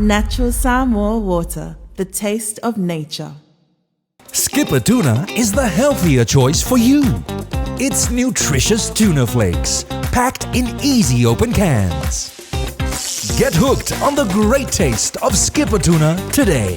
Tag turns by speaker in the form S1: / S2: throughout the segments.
S1: Natural Samoa water, the taste of nature.
S2: Skipper Tuna is the healthier choice for you. It's nutritious tuna flakes, packed in easy open cans. Get hooked on the great taste of Skipper Tuna today.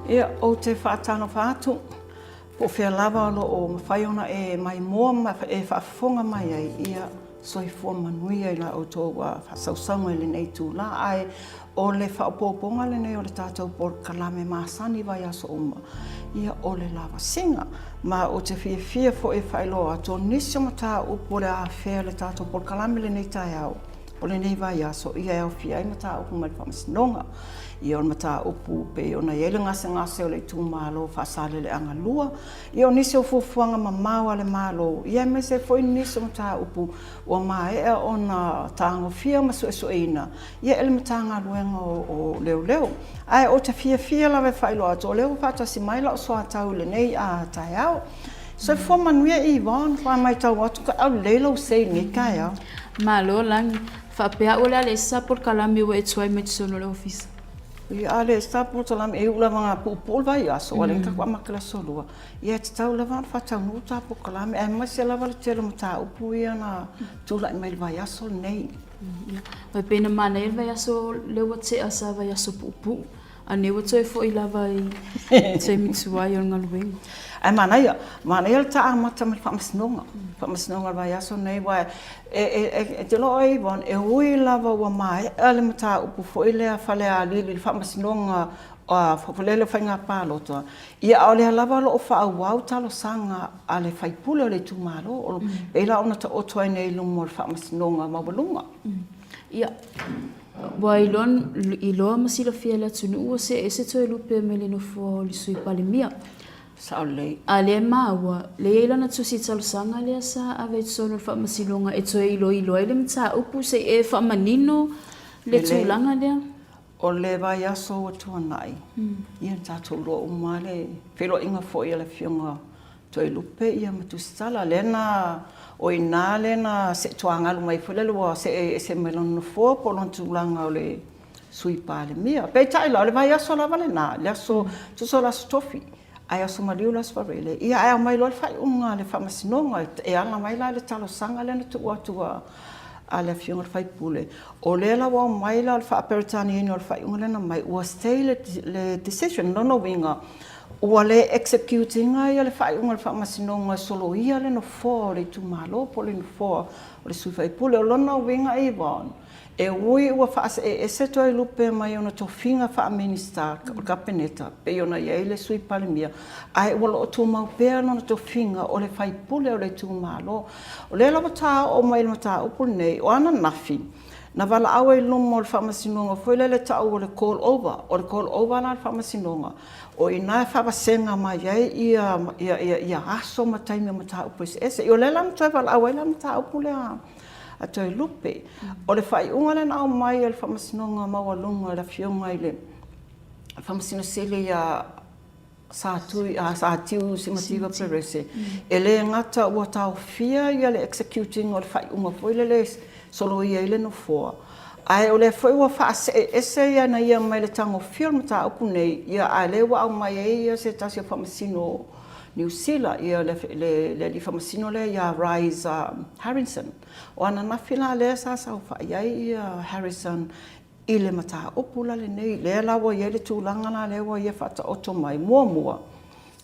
S3: Ia, ou te faatalofa atu, po o fea lava o lo o mafai ona e maimoa ma e faafofoga mai ai, ia soifua manuia i la outou faasausauga i lenei itula. Ae o le faaopoopoga lenei o le tatou polokalame masani i vaiaso uma, ia o le lavasiga. Ma ou te fiafia foi e faailoa atu, o nisi o mataupu o le a afea i le tatou polokalame i lenei taeao, o lenei vaiaso, ia e aofia ai mataupu mai le Faamasinoga. Ia o le mataupu pei ona i ai le gasegase o le itumalo o Faasaleleaga 2, Ia o nisi o fuafuaga mamao a le Malo, ia aemaise ai foi nisi o mataupu ua maea ona tagofia ma suesueina ia e le Matagaluega o Leoleo. Ae ou te fiafia lava e faailoa atu, o lea ua faatasi mai lau soatau i lenei taeao. Soifua manuia Yvonne, ua matau atu kaau lelei lou sei i lenei taeao.
S4: Malo Lagi. Faapea au o le a le ese sa polokalame ua e tuai mai totonu o le ofisa.
S3: Ia a le sa polokalame e iu lava ina puupuu le vaiaso, ua leva ona tatou amata i le aso Lua, ia e tatau lava ona faataunuu ta polokalame aemaise lava le tele o mataupu ia na tulai mai i le vaiaso lenei.
S4: Ia, pei na manaia le vaiaso lea ua tea sa vaiaso puupuu, a nei ua toe foi lava i taimi tuai o le galuega.
S3: Ae manaia, manaia le ta amata ma le faamasinoga, faamasinoga o le vaiaso lenei, aua e te iloa oe Yvonne, e ui lava ua maea le mataupu foi lea a Falealili i le faamasinoga foi lele o faiga palota, ia a o lea lava o lo o faaauau talosaga a le sui usufono o le itumalo, e pei la ona taoto ai nei i luma o le faamasinoga maualuga.
S4: Ia, ua iloa ma silafia e le atunuu ua see ese Toelupe mai le nofoa o le Sui Palemia.
S3: Sao lelei.
S4: A lea e maua, lea e i ai lana tusi talosaga lea sa ave i totonu o le Faamasinoga e toe iloilo ai le mataupu se i e faamanino le tulaga lea.
S3: O le vaiaso ua tuanai, ia na tatou iloa uma lava le feiloaiga foi a le Afioga Toelupe ia ma Tusitala, lea na, o i ina lea na see tuagalu mai ai foi lele ua see ese mai lona nofoa po o lona tulaga o le Sui Palemia. Peitai la, o le vaiaso lava lena, le aso, tusa o le aso Tofi, ae aso maliu le aso Faraile, ia ae aumai loa le faaiuga a le Faamasinoga e ala mai la i le talosaga lea na tuu atu a le Afioga i le sui usufono. O lea la ua aumai la o le faa-Peretaniaina o le faaiuga lea na aumai, ua stay le decision. O lona uiga, ua le execute ina le faaiuga a le Faamasinoga e soloia le nofoa o le itumalo po o le nofoa o le sui usufono. O lona uiga Yvonne, E ui ua faasee-ese Toelupe mai ona tofiga faa-Minisita o le Kapeneta pei ona i ai le Sui Palemia, ae ua loo tumau pea lona tofiga o le faipule o le itumalo. O lea la ua taoo mai i le mataupu lenei, o ananafi, na valaau ai i luma o le faamasinoga foi lele tau o le call over. O le call over la a le faamasinoga, o i ina e faavasega mai ai ia aso ma taimi o mataupu eseese. O lea la na toe valaau ai la le mataupu lea a Toelupe. O le faaiuga lea na aumai e le Faamasinoga Maualuga e le Afioga i le Faamasino Sili ia Satiu Simativa Perese, e le gata ua taofia le execute ina o le faaiuga foi lele e soloia ai le Nofoa, ae o lea foi ua faasee ese ana ia mai le tagofia o le mataupu nei, a o lea ua aumai ai se tasi o Faamasino Niu Sila, ia le alii faamasino lea ia Rise Harrison. O ananafi la lea sa saofai ai ia Harrison i le mataupu la lenei, lea la ua i ai le tulaga la lea ua ia faataoto mai. Muamua,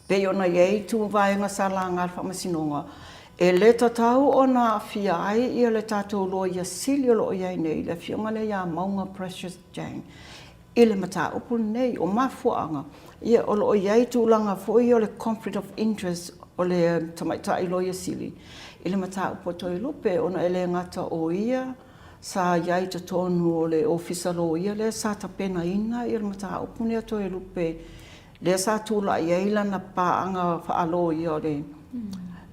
S3: pei ona i ai itu vaega sa laga e le Faamasinoga, e le tatau ona aafia ai ia le tatou Loia Sili o lo o i ai nei, le Afioga lea ia Mauga Precious Jang, I le mataupu lenei, o mafuaaga, ia, o lo o i ai tulaga foi ia o le conflict of interest. o le Tamaitai Loia Sili i le mataupu a Toelupe ona e le gata o ia sa i ai i totonu o le Ofisa Loia lea sa tapenaina le mataupu lenei a Toelupe lea sa tulai ai lana paaga faa-loia o le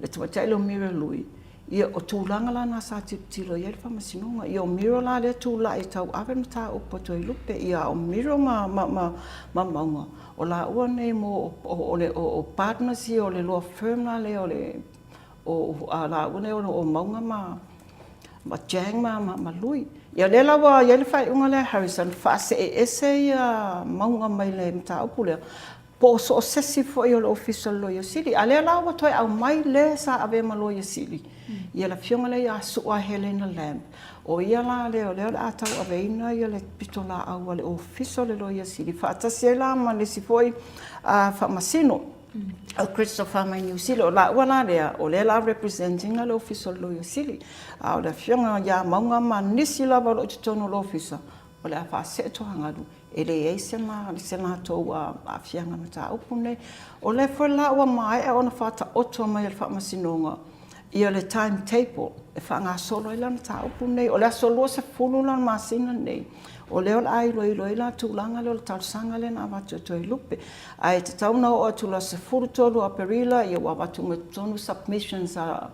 S3: Tamaitai lea o Muriel Lui. Ia, o tulaga la na sa tilotilo i ai le Faamasinoga. Ia, o Muriel la lea e tulai e tauave le mataupu a Toelupe, a o Muriel ma Mauga, o laua nei o partners ia o le law firm la lea o laua nei o Mauga ma Chang ma Lui. Ia lea la ua i ai le faaiuga lea a Harrison, faasee ese Mauga mai le mataupu lea, po o so o se isi foi o le Ofisa o le Loia Sili. A o lea la ua toe aumai le sa avea ma Loia Sili, ia le afioga lea ia Su'a Helena Lamb, o ia la lea o lea o le a tauaveina le pitolaau a le Ofisa o le Loia Sili, faatasi ai la ma le isi foi Faamasino, o Christopher mai Niu Sila. O laua la lea, o lea o le a represent ina le Ofisa o le Loia Sili, a o le afioga ia Mauga ma nisi lava o lo o i totonu o le Ofisa, o le a faasee toagalu, e leai se latou aafiaga i le mataupu lenei. O lea foi la ua maea ona faataoto mai e le Faamasinoga ia le time table e faagasolo ai la le mataupu lenei. O le aso 20 la o le masina lenei, o lea o le a iloilo ai la le tulaga lea o le talosaga lea na avatu e Toelupe. Ae tatau ona oo atu i le aso 13 o Aperila ua avatu uma i totonu submissions a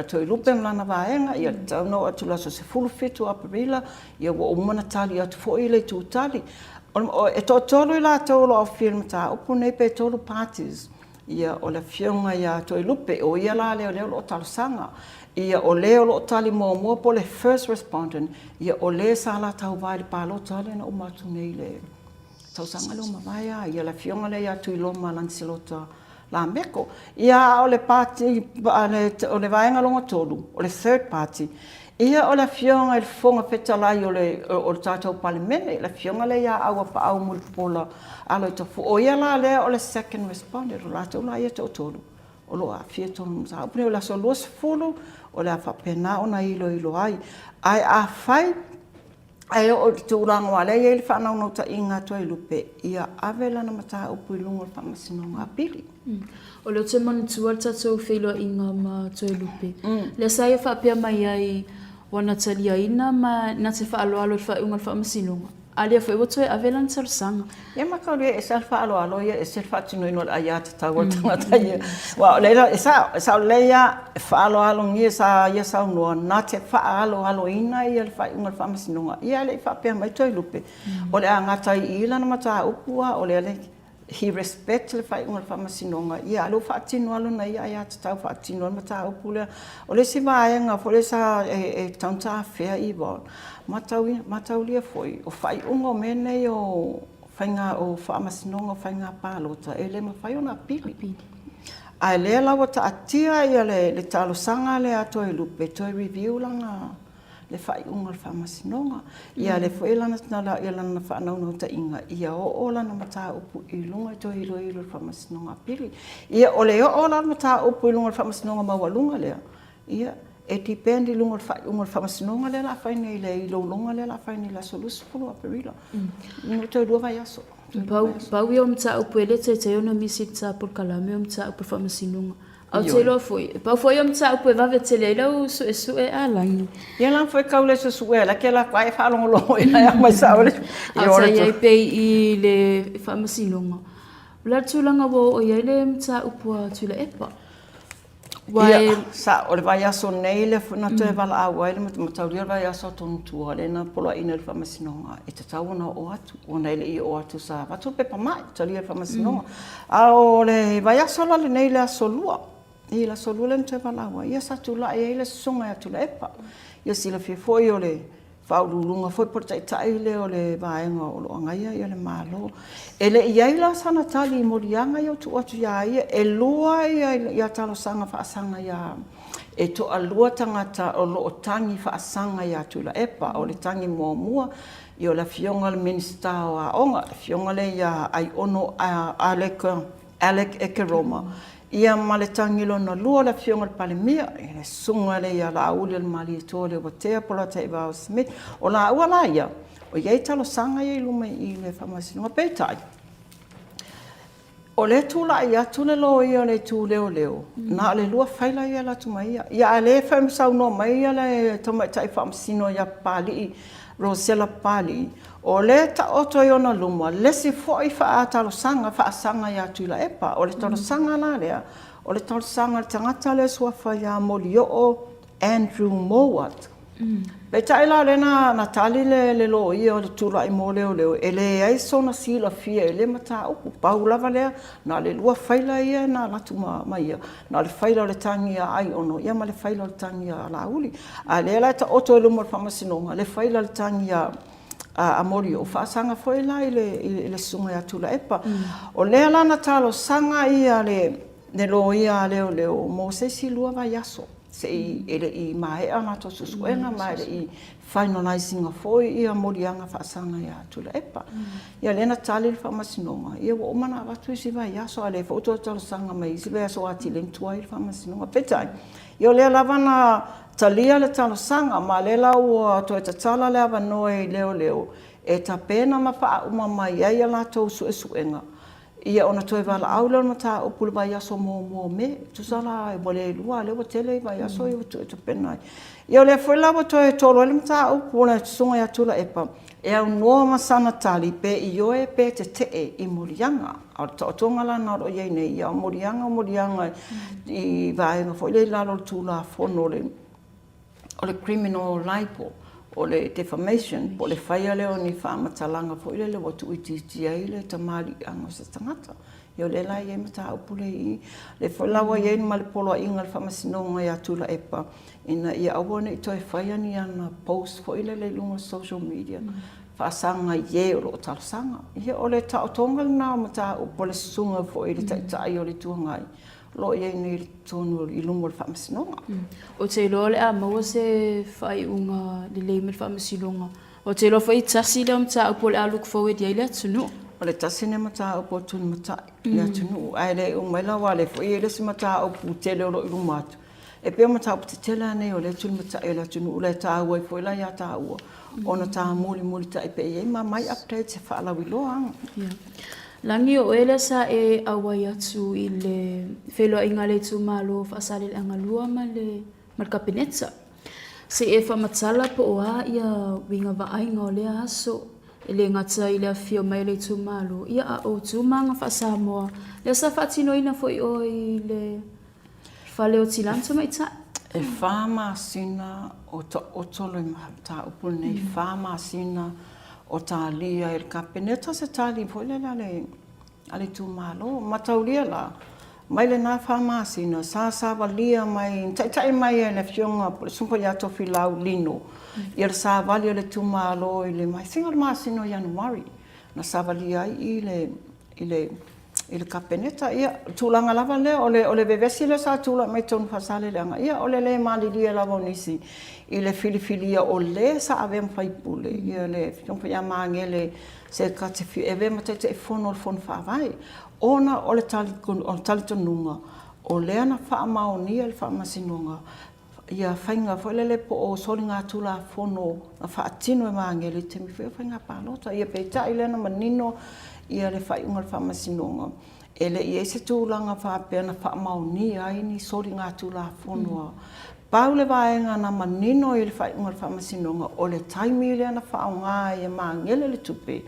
S3: Toelupe ma lana vaega, ia tatau ona oo atu i le aso 17 o Aperila, ia ua uma ona tali atu foi le itu tali. E toatolu i latou o lo o aofia i le mataupu lenei pe 3 parties. Ia, o le Afioga ia Toelupe, o ia la lea o lea o lo o talosaga. Ia, o le o lo o tali muamua po o le first respondent, ia o le sa la tauva i le palota lea na uma atu nei i le tausaga lea ua mavae lava, ia le Afioga lea ia Tuiloma Laniselota Lameko. Ia, a o le Pati, o le vaega lona 3, o le third party, ia o le Afioga i le Fofoga Fetalai o le tatou Palemene, le Afioga lea ia Auapaau Mulipola Aloitafua. O ia la lea o le second respondent, o latou la ia e toatolu o lo o aafia i totonu o le mataupu lenei. O le aso 20 o le a faapena ona iloilo ai. Ae afai ae oo i le tulaga aua o lea e i ai le faanaunautaiga a Toelupe ia ave lana mataupu i luga o le Faamasinoga Apili.
S4: O lea ou te manatua le tatou feiloaiga ma Toelupe, lea sa ia faapea mai ai ua na taliaina ma na te faaaloalo i le faaiuga o le Faamasinoga, a lea foi ua toe ave lana talosaga.
S3: Ia ma tau e ese lava le faaaloalo ia, ese le faatinoina o le aiatatau a le tagata ia. Aua o lea e sao, e sao lelei lava, e faaaloalogia sa ia saunoa na te faaaloaloina ia le faaiuga a le Faamasinoga, ia ae le i faapea mai Toelupe, o le a gata ai i i lana mataupu a o lea he respect le faaiuga a le Faamasinoga, ia a o lea ua faatino lava lana ia aiatatau e faatino ai le mataupu lea. O le isi vaega foi lea sa e tatau ona ta afea Yvonne, mataulia foi, o faaiuga o mea nei o faiga o Faamasinoga o Faiga Palota, e le mafai ona apili. A o lea la ua taatia le talosaga lea a Toelupe e toe review lana le faaiuga o le Faamasinoga. Ia o lea foi e i ai lana faanaunautaiga ia oo lana mataupu i luga e toe iloilo e le Faamasinoga Apili. Ia o le oo la o le mataupu i luga o le Faamasinoga Maualuga lea, ia e depend i luga o le faaiuga o le Faamasinoga lea o le a fai nei i le iloiloga lea o le a fai nei i le aso 20 o Aperila. Ua toe 2 vaiaso.
S4: Pau ia o mataupu e le taitai ona misi i le ta polokalame o mataupu o le Faamasinoga. Ae ou te iloa foi, e pau foi ia o mataupu e vave tele ai lau suesue a Lagi.
S3: Ia la foi kau le suesue la ke la ai faalogologo i ai mai sao le.
S4: Ae sa i ai pea i le Faamasinoga. O le a le tulaga ua oo i ai le mataupu a Tuilaepa?
S3: Aua e... Sa, o le vaiaso nei lea foi na toe valaau ai le mataulia o le vaiaso a Tonutua lea na poloaiina e le Faamasinoga e tatau ona oo atu ona e le i oo atu sa avatu le pepa mai talia e le Faamasinoga. A o le vaiaso la lenei le aso Lua, i le aso Lua lea na toe valaau ai, ia sa tulai ai le Susuga ia Tuilaepa. Ia silafia foi o le Faauluuluga foi po o le Taitai lea o le Vaega o lo o agaia le Malo. E le i i ai la sana tali i moliaga ia ua tuu atu ia ia, e lua ia talosaga faasaga ia, e toalua tagata o lo o tagi faasaga ia Tuilaepa. O le tagi muamua, ia o le Afioga i le Minisita o Aoga, le Afioga lea ia Aiono Alec Ekeroma, ia ma le tagi lona lua o le Afioga i le Palemia, le Susuga lea ia Laauli-o-le-Malietoa Leuatea Polataivao Smith. O laua la ia, o i ai talosaga ia i luma i le Faamasinoga. Peitai, O lea e tulai atu le loia o le itu leoleo, na o le lua faila ia e alu atu ma ia. Ia a o lea e saunoa mai le tamaitai faamasino ia Papalii, Rosella Papalii, o lea e taoto i ona luma le isi foi talosaga faasaga ia Tuilaepa. O le talosaga la lea, o le talosaga a le tagata lea e suafa ia Molioo Andrew Mowat. Peitai la o lea na tali le loia o le tulai mo leoleo, e leai sona silafia i lea mataupu. Pau lava lea, na o le lua faila ia na alu atu ma ia, na o le faila o le tagi a Aiono ma le faila o le tagi a Laauli. A o lea la e taoto i luma o le Faamasinoga le faila o le tagi a Molioo, faasaga foi la i le susuga ia Tuilaepa. O lea la na talosaga le loia a leoleo mo se isi lua vaiaso, se i, e le i maea a latou suesuega ma e le i finalize ina foi ia moliaga faasaga ia Tuilaepa. Ia lea na tali le Faamasinoga, ia ua uma ona avatu isi vaiaso, a o lea foi ua toe talosaga mai i isi vaiaso ua atili ai ona tuai le Faamasinoga. Peitai, ia o lea lava na talia le talosaga, ma o lea la ua toe tatala le avanoa i leoleo e tapena ma faauma mai ai a latou suesuega Ia ona toe valaau lea o le mataupu i le vaiaso muamua o Me, tusa la ua le lua a o lea ua tele vaiaso ia ua toe tapena ai. Ia o lea foi la ua toe tolo ai le mataupu a le Susuga ia Tuilaepa e aunoa ma sana tali pe ioe pe tetee i moliaga. A o le taotoga la lena o lo o i ai nei, ia o moliaga o moliaga i vaega foi lea i lalo o le Tulafono o le o le criminal libel, o le defamation, po o le faia lea o ni faamatalaga foi lele ua tuuitiitia ai le tamaliiaga o se tagata. Ia o lea la e i ai mataupu lea i i. O lea foi la ua i ai ma le poloaiga a le Faamasinoga ia Tuilaepa ina ia aua ne i toe faia ni ana post foi lele i luga o social media faasaga i e o lo o talosaga. Ia o le taotoga lena o mataupu a le susuga foi i le Taitai o le Itu Agai o lo o i ai nei i totonu i luma o le Faamasinoga.
S4: Ou te iloa o le a maua se faaiuga lelei mai le Faamasinoga. Ou te iloa foi e tasi lea o mataupu o le a look forward i ai le atunuu.
S3: O le tasi lea mataupu o tulimatai le atunuu, ae le i uma mai la, aua o lea foi e i ai le isi mataupu tele o lo o i luma atu. E pei o mataupu tetele lava nei o lea e tulimatai e le atunuu, la e taua ai foi la ia taua ona ta mulimulitai pea i ai ma aumai updates e faalauiloa.
S4: Lagi o oe lea sa e auai atu i le feiloaiga a le itumalo o Faasaleleaga 2 ma le ma le Kapeneta. Se i e faamatala po o a ia uiga vaaiga o lea aso, e le gata i le afifio mai o le itumalo, ia a o tu ma aga faa-Samoa lea sa faatinoina foi oe i le Fale o Tina ma Tamaitai.
S3: E fa masina o taoto le mataupu lenei, fa masina o talia e le Kapeneta se tali foi lele a le itumalo. Mataulia la, mai lena fa masina sa savalia mai, na taitai mai e le Afioga po o le Susuga foi ia Tofilau Lino le savali a le itumalo i le masina o le masina o Ianuari na savalia ai i le i le i le Kapeneta. Ia, o le tulaga lava lea, o le, o le vevesi lea sa tulai mai totonu o Faasaleleaga, ia o le le malilie lava o nisi i le filifilia o le sa avea ma faipule, ia le Afioga foi ia Magele se ta te e avea ma Taitaifono o le Fono Faavae, ona o le talitonuga o lea na faamaonia e le Faamasinoga ia faiga foi lele po o soligatulafono na faatino e Magele i le taimi foi o faiga palota. Ia peitai lea na manino ia le faaiuga a le Faamasinoga, e le i i ai se tulaga faapea na faamaonia ai ni soligatulafono a pau le vaega na manino i le faaiuga a le Faamasinoga, o le taimi lea na faaaoga ai e Magele le tupe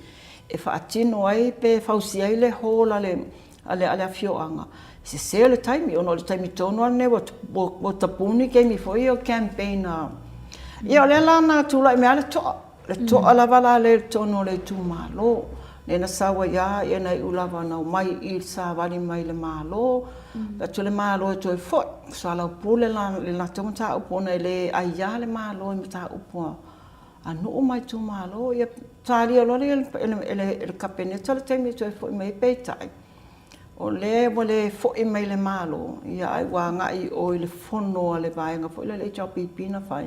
S3: e faatino ai pe fausia ai le hall a le a le afioaga, sese le taimi, ona o le taimi tonu lava lenei ua tapuni taimi foi ia o campaign a... Ia o lea la na tulai mai lava le to'a, le to'a lava la lea i totonu o le itumalo, lea na sau ai lava, ia na iu lava ina omai i i le savali mai le Malo, fai atu le Malo e toe foi, soalaupule le latou mataupu ona e le aia le Malo i mataupu a nuu ma itumalo. Ia talia loa lea e le Kapeneta le taimi e toe foi mai ai, peitai, o lea ua le foi mai le Malo, ae ua agai i o i le fono a le vaega foi lea o le HRPP na fai,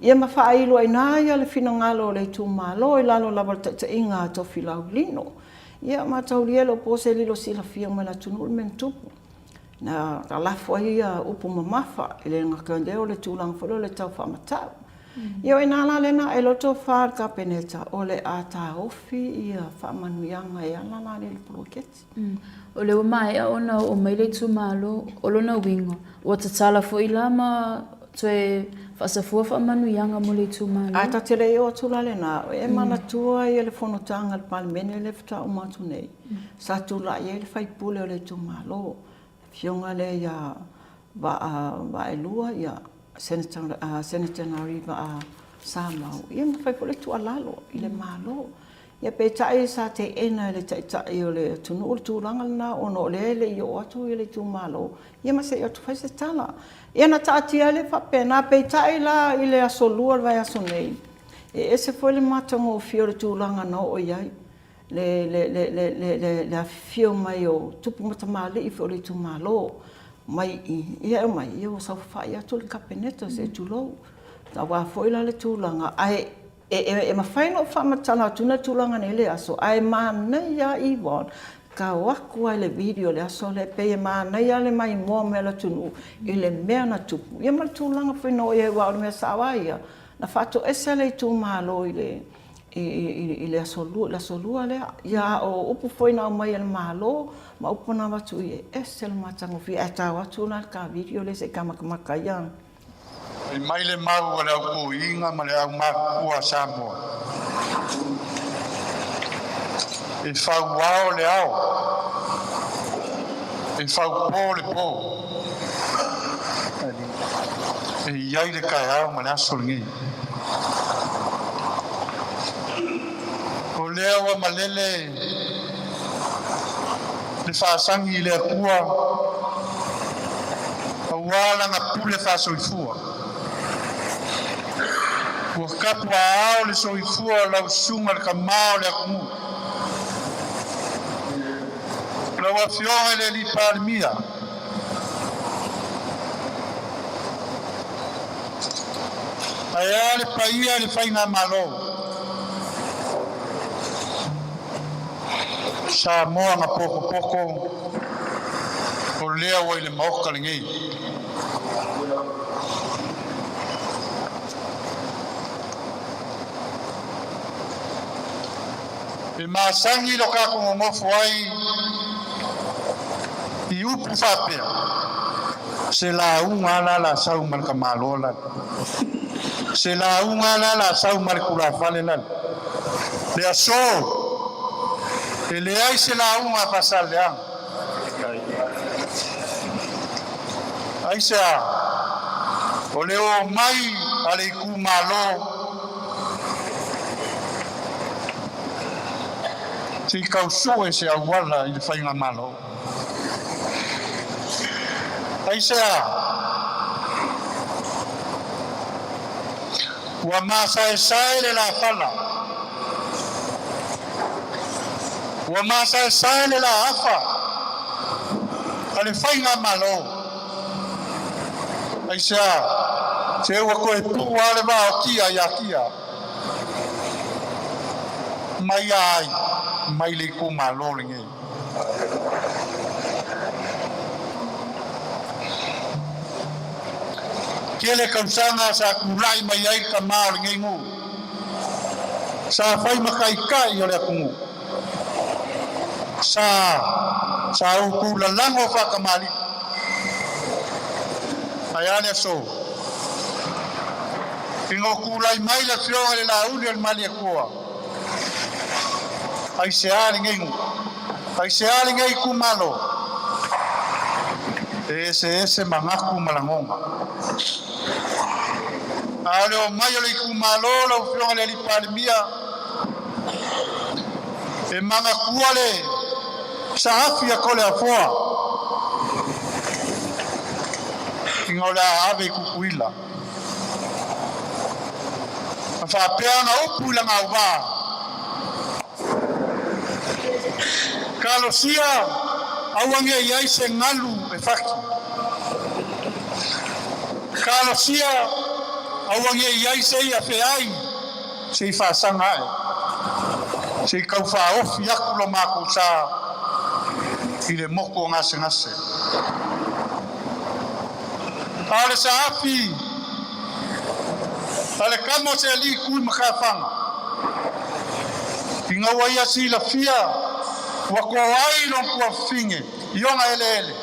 S3: ia ma faailo ai i ina le finagalo o le itumalo i lalo lava o le taitaiga a Tofilau Lino. Ia mataulia e le o po se lilo silafia mai le atunuu le mea na tupu. Na lafo ai upu mamafa, e le gata i lea o le tulaga foi lea o le tau faamatau. Ia o i ina la lena ae loto fa le Kapeneta o le a taofi ia faamanuiaga e ala la lea i le poloketi.
S4: O lea ua maea ona oo mai le itumalo, o lona uiga, ua tatala foi la ma toe faasafua faamanuiaga mo le itumalo.
S3: Ae ta te le i oo atu la lena, e manatua ia le fonotaga a le Palemene lea faatoa uma atu nei, sa tulai ai le sui usufono o le itumalo, Afioga lea ia Vaaelua, ia Senator Larry Vaa Samau, ia na fai foi le tuualalo i le Malo. Ia peitai sa teena e le Taitai o le atunuu le tulaga lena ona o lea e le i oo atu le itumalo, ia ma se i o atu fai se tala. Ia na taatia ai lea faapena, peitai la i le aso Lua o le vaiaso nei, e ese foi le matagofie o le tulaga na oo i ai le afifio mai o tupu ma tamalii foi o le itumalo mai i, ia e omai, ia ua saofafai atu le Kapeneta se i tulou, aua foi la le tulaga, ae e mafai ona ou faamatala atu le tulaga nei i le aso, ae manaia lava Yvonne, tau atu lava i le video i le aso lea, e pei e manaia lava le maimoa mai a le atunuu i le mea na tupu, ia ma le tulaga foi na oo i ai, aua o le mea sao lava ia, na faatoese le itumalo i le i le Aso Lua, le Aso Lua lea. Ia a o upu foi na aumai e le Malo ma upu na avatu i e ese le matagofie ae tau atu la le ta video lea se i ta matamata ai a.
S5: Fai mai le mau a le aupuiga ma le aumatutua a Samoa, E fau ao le ao, e fau po le po, e i ai le taeao ma le aso lenei. O lea ua malele le faasagi i le Atua aua lana pule faasoifua. Ua tapuaao le soifua o lau susuga le tama o le atunuu. Lau Afioga i le Alii Palemia, Ae a le paia i le Faigamalo? Samoa na potopoto o lea ua i le Maota lenei. E masani lo tatou nonofo ai i upu faapea, Se lauga a la la sau ma le tamaloa lale. Se lauga a la la sau ma le tulafale lale. Le aso, e leai se lauga a Faasaleleaga. Aisea? O le omai a le itumalo se i tau sue se auala i le faigamalo. Aisea? Ua masaesae le lafala, ua masaesae le laafa a le faigamalo. Aisea? Se ua toe puu lava le vaotia ia Tia mai ai mai le itumalo lenei. Tele tausaga sa tulai mai ai le tama o lenei nuu, sa fai ma taitai o le atunuu, sa sa outou lalago faatamalii. Ae a le aso? Ina ua tulai mai le Afioga i le Laauli o le Malietoa, aisea lenei nuu? Aisea lenei itumalo? E eseese manatu ma lagona. A o le omai o le itumalo lau Afioga i le Alii Palemia, e manatua le saafi a Toleafoa ina o le a ave i Tutuila. Na faapea ana upu i lana auvā, Talosia aua ne i ai se galu e fati. Talosia aua ne i ai se ia feai se i faasaga ae, se i tau faaofi atu lo matou sa i le motu o gasegase. A o le saafi A le kama o se alii kui makafaga. Ina ua ia silafia ua ko ai lona tuafafine i ona eleele,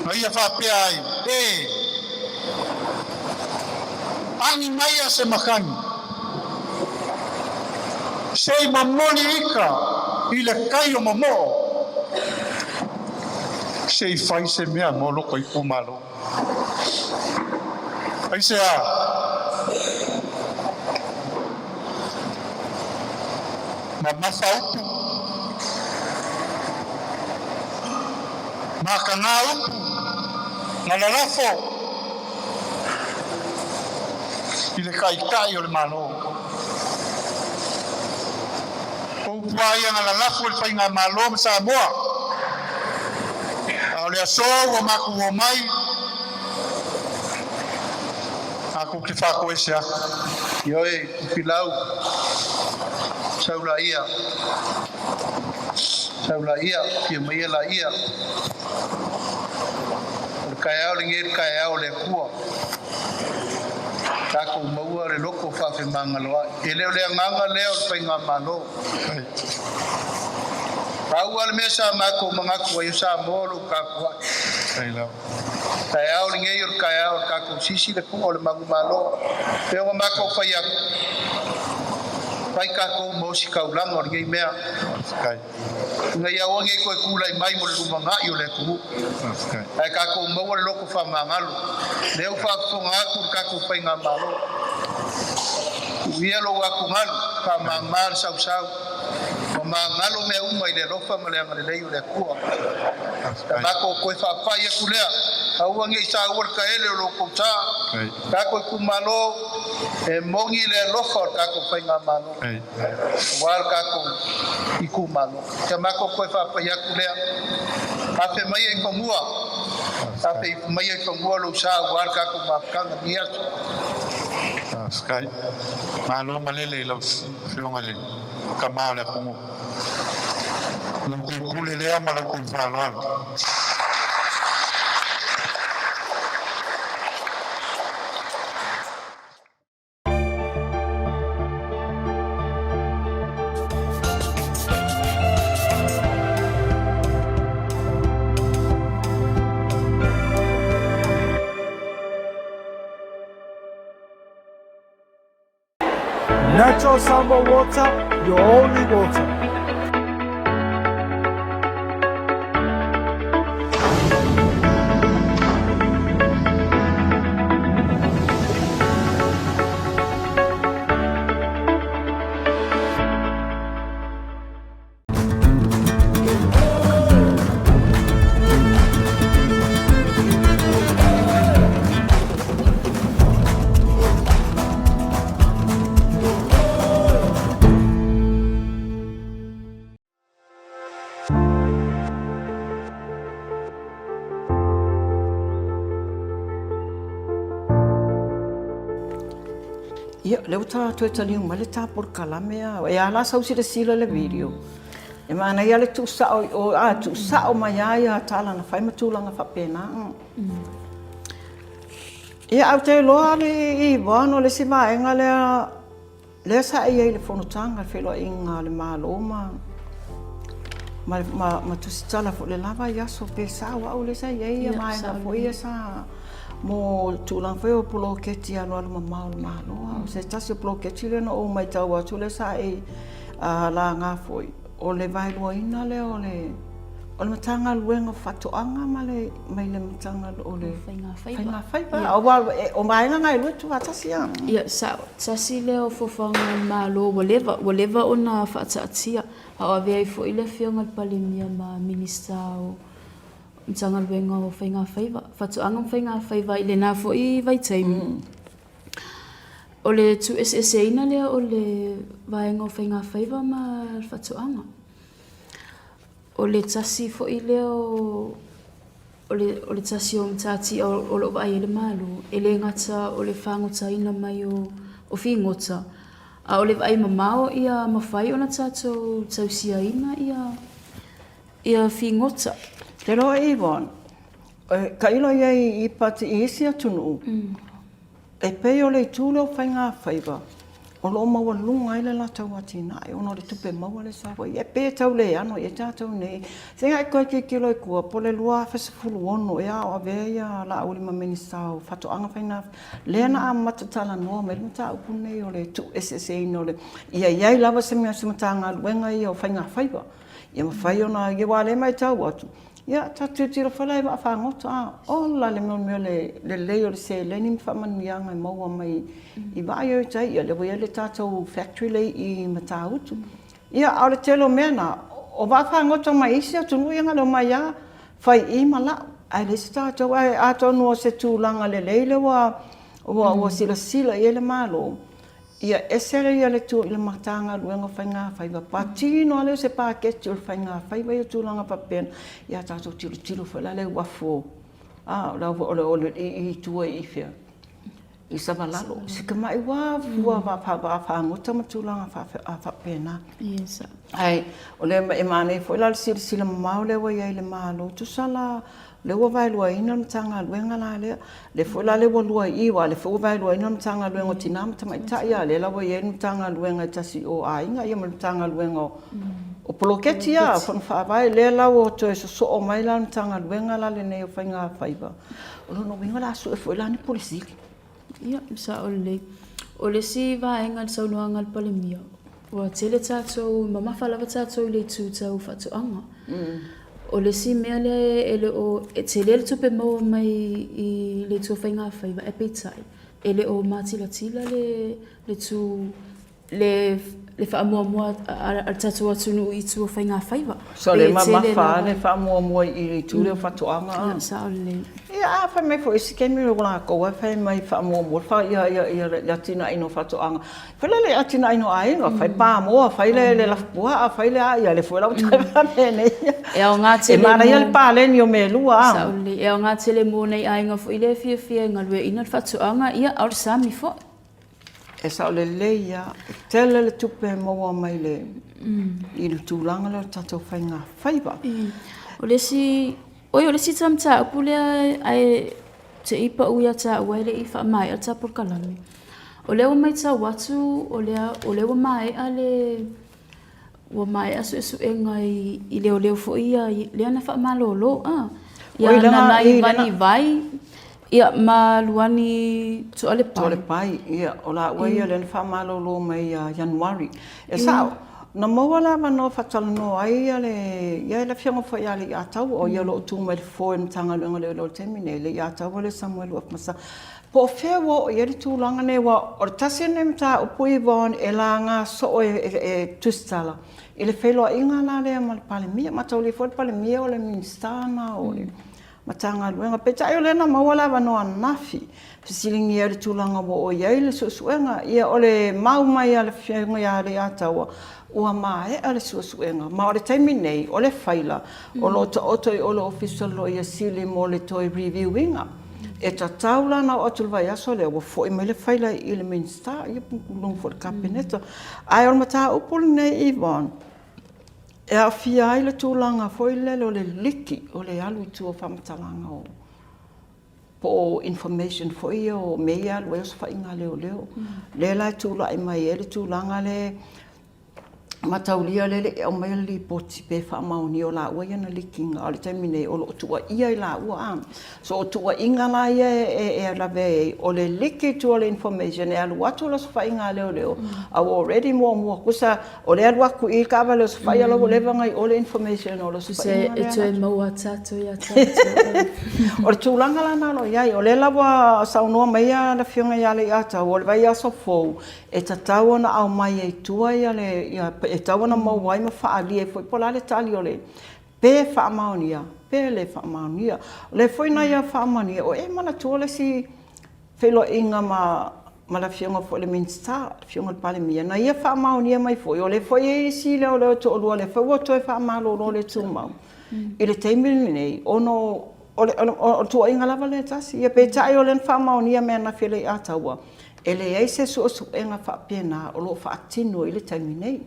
S5: na ia faapea ai, E agi maia se makani, se i momoli ika i le kai o momoo, se i fai se mea mo loko itumalo. Aisea? Mamafa upu, makaga upu, na lalafo i le Taitai o le Malo. O upu lava ia na lalafo i le Faigamalo ma Samoa. A o le aso ua matou omai, matou te faatoese atu. Ioe, Tufilau, sau laia, sau laia, afio maia laia. O le taeao lenei o le taeao o le Atua. Tatou maua le loto faafemagaloai. E le o le agaga lea o le Faigamalo. Pau lava le mea sa matou manatu ai o Samoa o lo o tapuai. Taeao lenei o le taeao o le tatou sisi le pu'a o le manumalo. Pei ona matou fai atu, fai tatou ma ositaulaga o lenei mea, ina ia aua nei toe tulai mai mo le lumanai o le atunuu, ae tatou maua le loto faamagalo. Lea ua faafofoga atu le tatou Faigamalo, tuu ia lou atugalu, faamama le sausau, ma magalo mea uma i le alofa ma le agalelei o le Atua. Sa matou toe faapai atu lea, aua ne i saua le taele o lo outou sa, tatou itumalo, e moni le alofa o le tatou Faigamalo aua le tatou itumalo. Sa matou toe faapai atu lea, afe maia i fanua, afe maia i fanua lou sa aua le tatou mafutaga i lenei aso.
S6: Faafetai. Malo malele i lau Afioga i le Tama o le atunuu. Lau tou pule lea ma lau tou faaaloalo.
S7: Natural Samoa Water, your only water.
S3: Ia, lea ua ta toe taliu mai le ta polokalame a. E a la sau silasila le video. E manaia le tuusao i o, a tuusao mai lava ia tala na fai ma tulaga faapena. Ia, ae ou te iloa le Yvonne o le isi vaega lea lea sa e i ai i le fonotaga, le feiloaiga a le Malo ma ma, ma, ma Tusitala foi le la vaiaso, pe sao au lea sa i ai ia vaega foi ia sa mo tulaga foi o poloketi alualu mamao o le Malo. O se tasi o poloketi lea na ou matau atu lea sa e laga foi, o le vaeluaina lea o le o le Matagaluega o Faatoaga ma le mai le Matagaluega o le Faigafaiva. Aua o vaega na e lua e tuufaatasi lava.
S4: Ia, sao. Tasi lea o fuafuaga a le Malo ua leva, ua leva ona faataatia, a o avea ai foi le Afioga i le Palemia ma Minisita o Matagaluega o Faigafaiva, Faatoaga ma Faigafaiva i lena foi vaitaimi. O le tuueseeseina lea o le vaega o faigafaiva ma le faatoaga. O le tasi foi lea o o le, o le tasi o matatia o lo o vaai ai le Malo, e le gata o le fagotaina mai o, o figota, a o le vaai mamao ia mafai ona tatou tausiaina ia, ia figota.
S3: Te iloa Yvonne, tailo i ai i isi atunuu, E pei o le itu lea o faigafaiva o lo o maualuga ai le latou atinae ona o le tupe maua lea e sau ai. E pei e tau le ano i ai tatou nei. Se i toe tilotilo i tua po o le 2016 ea a o avea Laauli ma Minisita o Faatoaga ma Faigafaiva, lea na amata talanoa mai ai le mataupu lenei o le tuueseeseina o le… ia i ai lava se mea, se Matagaluega ia o Faigafaiva ia mafai ona… aua o lea e matau atu, Ia, tatou tilotilo foi la i vaafagota, a ola le mea o le lelei o le seleni ma faamanuiaga e maua mai i vaa ia e o i tai. Ia lea ua i ai le tatou factory lea i Matautu. Ia, a o le tele o mea na, o vaafagota mai isi atunuu ia na o le omai lava fai i i ma lau, ae leai se tatou. Ae atonu o se tulaga lelei lea ua silasila i ai le Malo, Ia ese le Matagaluega o Faigafaiva, patino lava lea o se paketi o le faigafaiva ia tulaga faapena. Ia tatou tilotilo foi la i le uafu i tua i fea, i Savalalo, si tamai uafu lava vaafagota ma tulaga faapena. Ae o lea e manaia foi la le silasila mamao lea ua i ai i le Malo, tusa la O lea ua vaeluaina le Matagaluega la lea, lea foi la ua lua i i, aua o lea foi ua vaeluaina le Matagaluega o Tina ma Tamaitai, a o lea la ua i ai le Matagaluega e tasi i o a Aiga ma le Matagaluega o Poloketi, a, o Fono Faavae. O lea la ua toe sosoo mai la le Matagaluega la lenei o Faiga Faiva. O lona uiga o le a sue foi la ni Pule Sili.
S4: Ia, e sao lelei. O le isi vaega i le saunoaga a le Palemia, ua tele tatou, mamafa lava tatou i le itu tau faatoaga. O le isi mea lea e le o, e tele le tupe maua mai i le itu o faigafaiva, ae peitai, e le o matilatila le itu le faamuamua a le tatou atunuu i itu o faigafaiva. So
S3: le mamafa lava le faamuamua i le itu lea o faatoaga.
S4: Ia, sao lelei.
S3: Ia, a fai mai foi isi taimi o latou lava e fai mai e faamuamua le atinaeina o faatoaga. Foi lele le atinaeina o aiga, fai pamoa, fai le lafupuaa, fai le a, ia lea foi la ua toe faapenei.
S4: E aoga
S3: tele. E manaia le paleni o mea e lua.
S4: Sao lelei. E aoga tele mo nai aiga foi lea e fiafia e galueaiina le faatoaga, ia, a o le sami foi.
S3: E sao lelei lava, e tele le tupe e maua mai i le tulaga lea o le tatou faiga faiva.
S4: O le isi, oi o le isi mataupu lea ae te i pau ia te au e le i faamaea le ta polokalame. O lea ua matau atu o lea ua maea le Ua maea suesuega i leoleo foi ia lea na faamalolo a. Ia Nanai Vai ia ma Luani Toalepai.
S3: Toalepai, ia o laua ia lea na faamalolo mai ia Ianuari. E sao, na maua le avanoa e faatalanoa ai le ia le afioga foi ia Leiataua, o ia o lo o tu mai i le foe o le Matagaluega o Leoleo i le taimi nei, Leiataua lea Samuelu Afamasaga. Po o fea ua oo i ai le tulaga lenei, aua o le tasi lenei mataupu Yvonne e laga soo e Tusitala i le feiloaiga la lea ma le Palemia. Mataulia foi le Palemia o le Minisita lena o le Matagaluega. Peitai o lea na maua le avanoa ananafi e fesiligia ai le tulaga ua oo i ai le suesuega. Ia o le mau mai a le Afioga ia Leiataua, ua maea le suesuega, ma o le taimi nei o le faila o lo o taoto i o le Ofisa o le Loia Sili mo le toe review ina. E tatau la ona oo atu i le vaiaso lea ua foi mai le faila i le Minisita, ia po o luga foi o le Kapeneta. Ae o le mataupu lenei Yvonne, e aafia ai le tulaga foi lele o le liki o le alu i tua o faamatalaga o po o information foi ia o mea ia e alu ai osofaiga a leoleo. Lea la e tulai mai ai le tulaga lea mataulia lea e le i aumaia le lipoti pe faamaonia o laua ia na liki ina. A o le taimi nei o lo o tuuaia i laua a. So o tuuaiga la ia e lavea ai, o le liki i tua o le information e alu atu le osofaiga a leoleo a ua already muamua tusa o lea e alu atu i i le taavale osofai a o la ua leva ona i o le information o le osofaiga
S4: lea. E toe maua tatou ia tatou.
S3: O le tulaga la lena o lo o i ai. O lea la ua saunoa mai le Afioga ia Leiataua o le vaiaso fou E tatau ona aumai ai i tua ia le, e tatau ona maua ai ma faaalia ai foi po o le a le tali o le, pe faamaonia pe le faamaonia. O lea foi na ia faamaonia, o e manatua le isi feiloaiga ma ma le Afioga foi i le Minisita, le Afioga i le Palemia, na ia faamaonia mai foi, o lea foi e i ai isi leoleo e toalua lea foi ua toe faamalolo le tumau i le taimi lenei ona o le tuuaiga lava lea e tasi. Ia peitai o lea na faamaonia mai ananafi e Leiataua, E leai se suesuega faapena o lo o faatino i le taimi nei.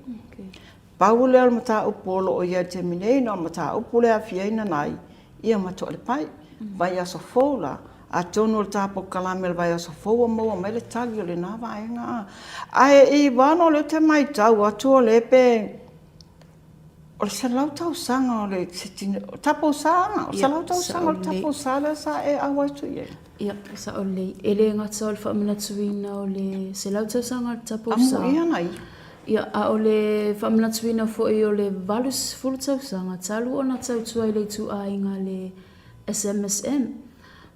S3: Pau lea o le mataupu o lo o i ai i le taimi nei, na o le mataupu lea e aafia ai Nanai ia ma Toalepai. Vaiaso fou la, Atonu o le ta polokalame o le vaiaso fou ua maua mai le tali o lena vaega a. Ae i vano o lea ou te matau atu o lea pe o le 100 tausaga o le Taupousa, o le 100 tausaga o le Taupousa lea sa e auai atu i ai.
S4: Ia, sao lelei. E le gata o le faamanatuina o le 100 tausaga o le Taupousa.
S3: Amuia na ia.
S4: Ia, a o le faamanatuina foi o le 80 tausaga talu ona tautua i le ituaiga a le SMSM,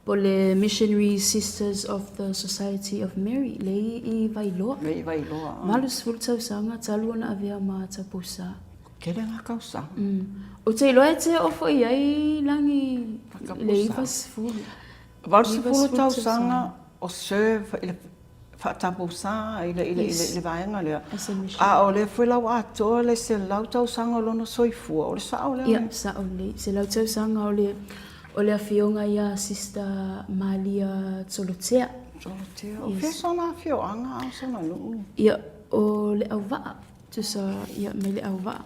S4: po o le Missionary Sisters of the Society of Mary, lea i Vailoa.
S3: Lea i Vailoa.
S4: 80 tausaga talu ona avea ma Taupousa.
S3: Tele ngā tausaga.
S4: Ou te iloa e te oo foi i ai Lagi i le 90.
S3: 80 tausaga o serve i le faataupousa i le vaega lea, a o lea foi la ua atoa le 100 tausaga o lona soifua, o le sao lea?
S4: Ia, sao lelei. 100 tausaga o le afioga ia Sister Malia Tolotea.
S3: Tolotea. O fea sona afioaga a o sona nuu?
S4: Ia, o Leauvaa. Tusa ia mai Leauvaa.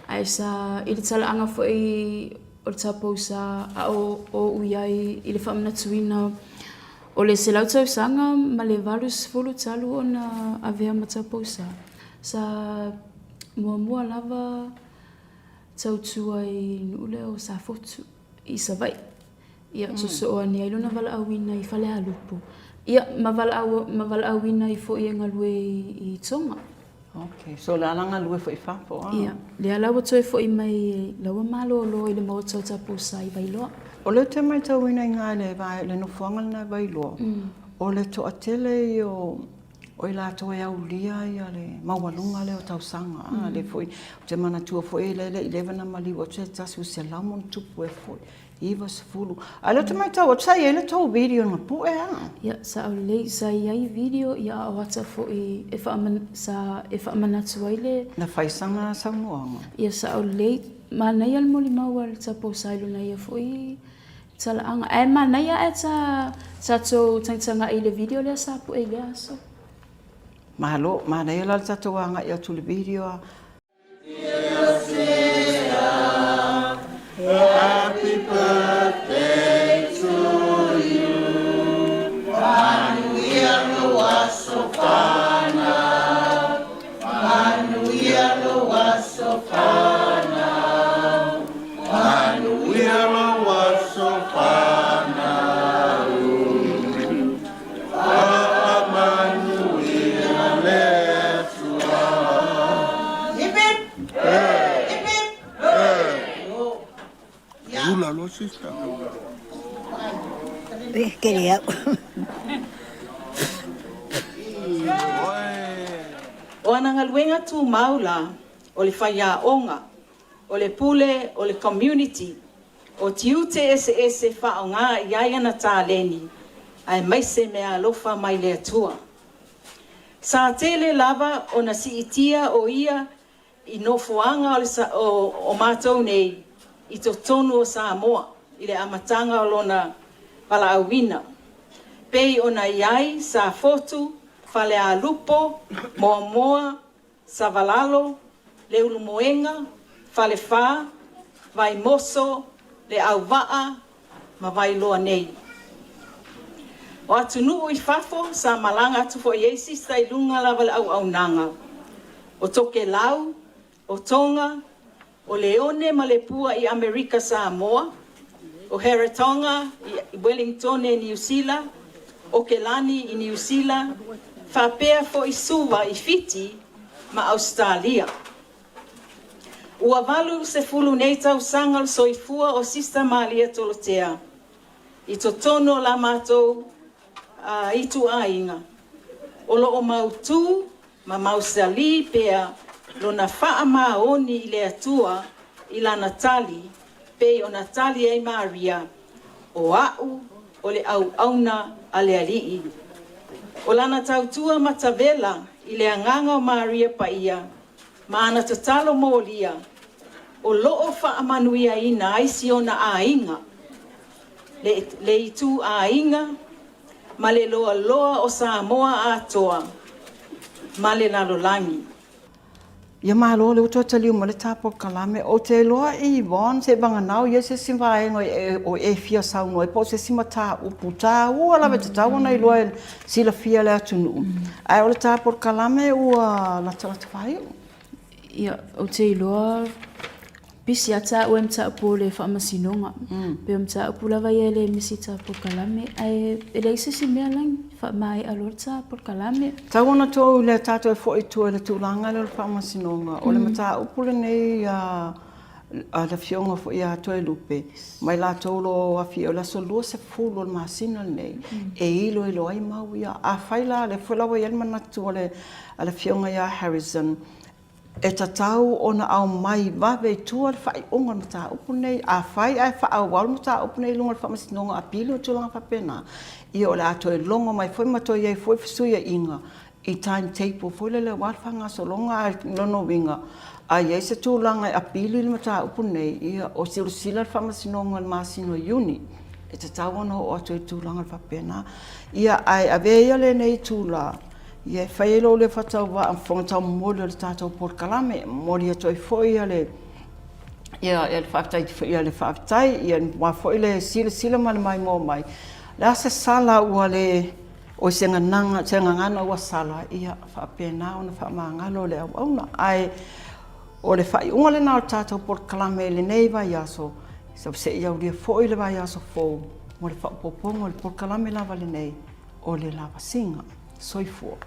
S4: Ae sa i le talaaga foi o le Taupousa a o ou i ai i le faamanatuina o le 100 tausaga ma le 80 talu ona avea ma Taupousa, sa muamua lava tautua i nuu lea o Safotu i Savaii. Ia, soosoo ane ai lona valaauina i Falealupo, ia, ma valaau, ma valaauina ai foi e galue i Tonga.
S3: Ok, so o le a la galue foi i fafo, a?
S4: Ia, lea la ua toe foi mai, la ua malolo i le maota o Taupousa i Vailoa.
S3: O lea ou te matauina i ina i le vae, le nofoaga lena i Vailoa, o le toatele ia o o i latou e aulia ia le maualuga lea o tausaga, a, lea foi, ou te manatua foi lea e le i leva ona maliu atu se tasi ua 100 ma ona tupu ea foi. 90. A o lea ou te matau atu sa i ai le tou video na pue a?
S4: Ia, sao lelei, sa i ai video, ia a o ata foi e faaman, sa e faamanatu ai le.
S3: Na fai sana saunoaga.
S4: Ia, sao lelei, manaia le molimau a le Taupousa i lona ia foi talaaga. Ae manaia ae ta tatou tagatagai i le video lea sa pue i lea aso.
S3: Malo, manaia la le tatou agai atu i le video a.
S8: Happy birthday to you. Manuia lou aso fanau. Manuia lou aso fanau. Manuia lou aso fanau. Faamanuia le Atua.
S9: Hip hip! Hip hip!
S5: Ula loa sister.
S10: Kere au.
S9: O ana galuega tumau la, o le faiaoga, o le pule o le community, o tiute eseese faaaoga i ai ana taleni, aemaise meaalofa mai le Atua. Sa tele lava ona siitia o ia i nofoaga o le o matou nei i totonu o Samoa i le amataga o lona valaauina, pei ona i ai Safotu, Falealupo, Moamoa, Savalalo, Leulumoega, Falefa, Vaimoso, Leauvaa ma Vailoa nei. O atunuu i fafo sa malaga atu foi ai Sista i luga lava le auaunaga, o Tokelau, o Tonga, o Leone ma Lepua i Amerika Samoa, o Heretaunga i Wellingtone, Niu Sila, Okelani i Niu Sila, faapea foi Suva i Fiti ma Ausetalia. Ua 80 nei tausaga o le soifua o Sista Malia Tolotea i totonu o la matou ituaiga, o lo o mautū ma mausali pea lona faamaoni i le Atua i lana tali, pei ona tali ai Maria, O a'u o le auauna a le Alii. O lana tautua matavela i le agaga o Maria Paia ma ana tatalo molia, o lo o faamanuiaina ai si ona aiga, le, le ituaiga ma le loaloa o Samoa atoa ma le lalolagi.
S3: Ia malo lea ua toe taliu mai le ta polokalame. Ou te iloa Yvonne seivaganau i ai se isi vaega o e fia saunoa ai po o se isi mataupu taua lava e tatau ona iloa e silafia e le atunuu. Ae o le ta polokalame ua latalata faaiu.
S4: Ia, ou te iloa pisi lava taua i mataupu o le faamasinoga. Pei o mataupu lava ia e le misi i ta polokalame, ae e leai se isi mea Lagi, faamaea loa le ta polokalame.
S3: Tau ona tou lea tatou e foi i tua i le tulaga lea o le faamasinoga. O le mataupu lenei a le Afioga foi ia Toelupe ma i latou o lo o aafia, o le aso 20 o le masina lenei e iloilo ai mau ia. Afai la, o lea foi la ua i ai le manatu a le Afioga ia Harrison, E tatau ona aumai vave i tua le faaiuga o le mataupu lenei. Afai ae faaauau le mataupu lenei i luga o le Faamasinoga Apili ma tulaga faapena, ia o le a toe logo mai foi ma toe i ai foi fesuiaiga i timetable foi lele aua le faagasologa. Ae o lona uiga, a i ai se tulaga e apili le mataupu lenei, ia o silasila le Faamasinoga i le masina o Iuni, e tatau ona oo atu ai i le tulaga faapena. Ia, ae avea ia lenei itula Ia e fai ai lou leo faatauvaa ma fofoga taumomoli o le tatou polokalame. E momoli atu ai foi le faafetai, ia le faafetai aua foi le silasila ma le maimoa mai. O le a se sala ua le, oi se gagana ua sala, ia faapena ona faamagalo le auauna. Ae o le faaiuga lena o le tatou polokalame i lenei vaiaso, seia aulia foi le vaiaso fou mo le faaopoopoga o le polokalame lava lenei o le lavasiga. Soifua.